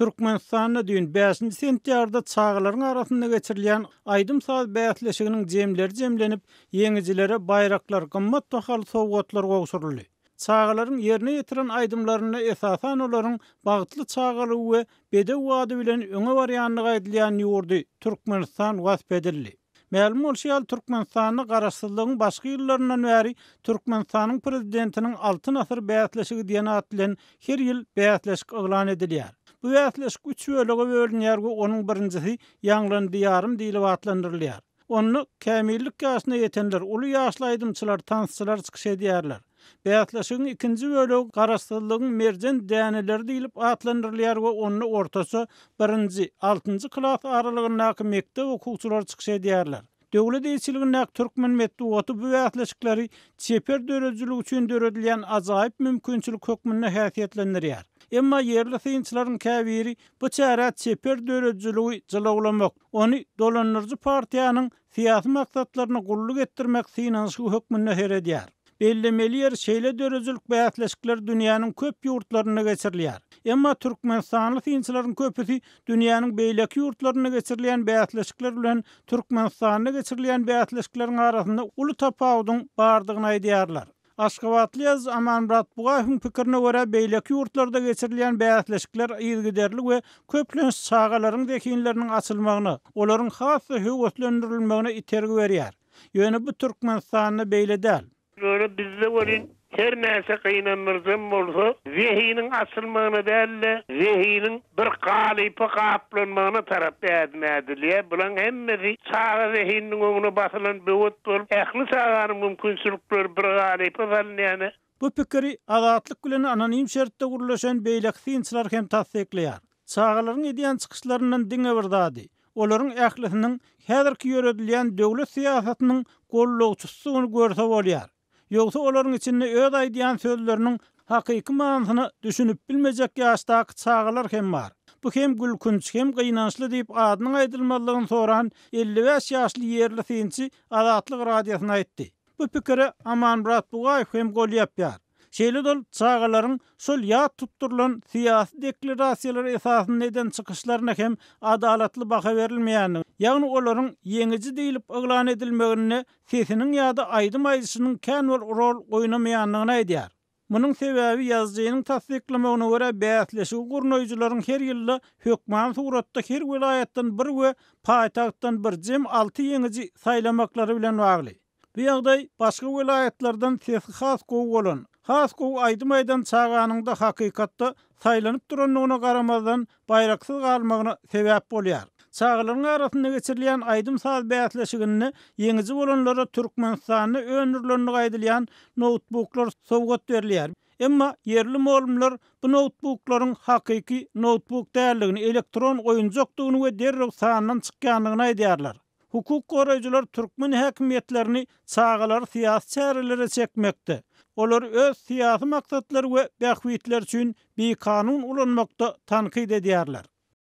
Türkmenistanda düýn, bäşinji sentýabrda çagalaryň arasynda geçirilýän aýdym-saz bäsleşiginiň jemleri jemlenip, ýeňijilere baýraklar, gymmat bahaly sowgatlar gowşuryldy. Çagalaryň ýerine ýetiren aýdymlarynda esasan olaryň bagtly çagalygy we bedew ady bilen öňe barýandygy aýdylýan ýurdy, Türkmenistan wasp edildi. Mälim bolşy ýaly, Türkmenistanda Garaşsyzlygyň başky ýyllaryndan bäri Türkmenistanyň Prezidentiniň Altyn asyr bäsleşigi diýen at bilen her ýyl bäsleşik yglan edilýär. Bu bäsleşik üç bölege bölünýär we onuň birinjisi Ýaňlan Diýarym diýlip atlandyrylýar. Onda kämillik ýaşyna ýetenler, uly ýaşly aýdymçylar, tansçylar çykyş edýärler. Bäsleşigiň ikinji bölegi Garaşsyzlygyň merjen däneleri diýlip atlandyrylýar we onda ortaça birinji, altynjy klas aralygyndaky mekdep okuwçylary çykyş edýärler. Döwlet eýeçiligindäki türkmen metbugaty bu bäsleşikleri çeper döredijilik üçin döredilýän ajaýyp mümkinçilik hökmünde häsiýetlendirýär. Emma ýerli synçylaryň käbiri bu çärä çeper döredijiligi jylawlamak, ony dolandyryjy partiýanyň syýasy maksatlaryna gulluk etdirmek synanyşygy hökmünde seredýär. Bellemeli ýeri şeýle döredijilik bäsleşikleri dünýäniň köp ýurtlarynda geçirilýär. Emma türkmenistanly synçylaryň köpüsi dünýäniň beýleki ýurtlarynda geçirilýän bäsleşikler bilen Türkmenistanda geçirilýän bäsleşikleriň arasynda uly tapawudyň bardygyny aýdýarlar. Aşgabatly ýazyjy Amanmyrat Bugaýewiň pikirine görä, beýleki ýurtlarda geçirilýän bäsleşikler yzygiderli we köplenç çagalaryň zehinleriniň açylmagyna, olaryň has-da höweslendirilmegine itergi berýär. Ýöne bu Türkmenistanda beýle däl. Ýöne bizde welin her näçe gynandyryjam bolsa, zehiniň açylmagyna däl-de, zehiniň bir galypa gaplanmagyna tarap ädim ädilýär. Bulaň hemmesi çaga zehininiň öňüne basylan böwet bolup, ähli çaganyň mümkinçilikleri bir galypa salynýar. Bu pikiri Azatlyk bilen anonim şertde gürleşen beýleki synçylar hem tassyklaýar. Çagalaryň edýän çykyşlaryndan diňe bir zady, olaryň ählisiniň häzirki ýöredilýän döwlet syýasatynyň gollagçysydygyny görse bolýar. Ýogsa olaryň içinde öz aýdýan sözleriniň hakyky manysyna düşünip bilmejek ýaşdaky çagalar hem bar. Bu hem gülkünç, hem gynançly diýip adynyň aýdylmazlygyny soran 55 ýaşly ýerli synçy Azatlyk Radiosyna aýtdy. Bu pikire Amanmyrat Bugaýew hem gol ýapýar. Şeýle-de ol çagalaryň şol ýat tutdurylan syýasy deklarasiýalar esasynda eden çykyşlaryna hem adalatly baha berilmeýändigini, ýagny olaryň ýeňiji diýlip yglan edilmeginde sesiniň ýa-da aýdym aýdyşynyň kän bir rol oýnamaýandygyny aýdýar. Munuň sebäbi ýazyjynyň tassyklamagyna görä bäsleşigi gurnaýjylaryň her ýylda hökman suratda her welaýatdan bir we paýtagtdan bir jem alty ýeňiji saýlamaklary bilen bagly. Bu ýagdaý başga welaýatlardan sesi has gowy bolan, has gowy aýdym aýdan çaganyň-da hakykatda saýlanyp durandygyna garamazdan baýraksyz galmagyna sebäp bolýar. Çagalaryň arasynda geçirilýän aýdym-saz bäsleşiginde ýeňiji bolanlara Türkmenistanda öndürilendigi aýdylýan noutbuklar sowgat berilýär. Emma ýerli molumlar bu noutbuklaryň hakyky noutbuk däldigini, elektron oýunjakdygyny we derrew sandan çykýandygyny aýdýarlar. Hukuk goraýjylar türkmen häkimiýetlerini çagalary syýasy çärelere çekmekde, olary öz syýasy maksatlary we bähbitleri üçin bikanun ulanmakda tankyt edýärler.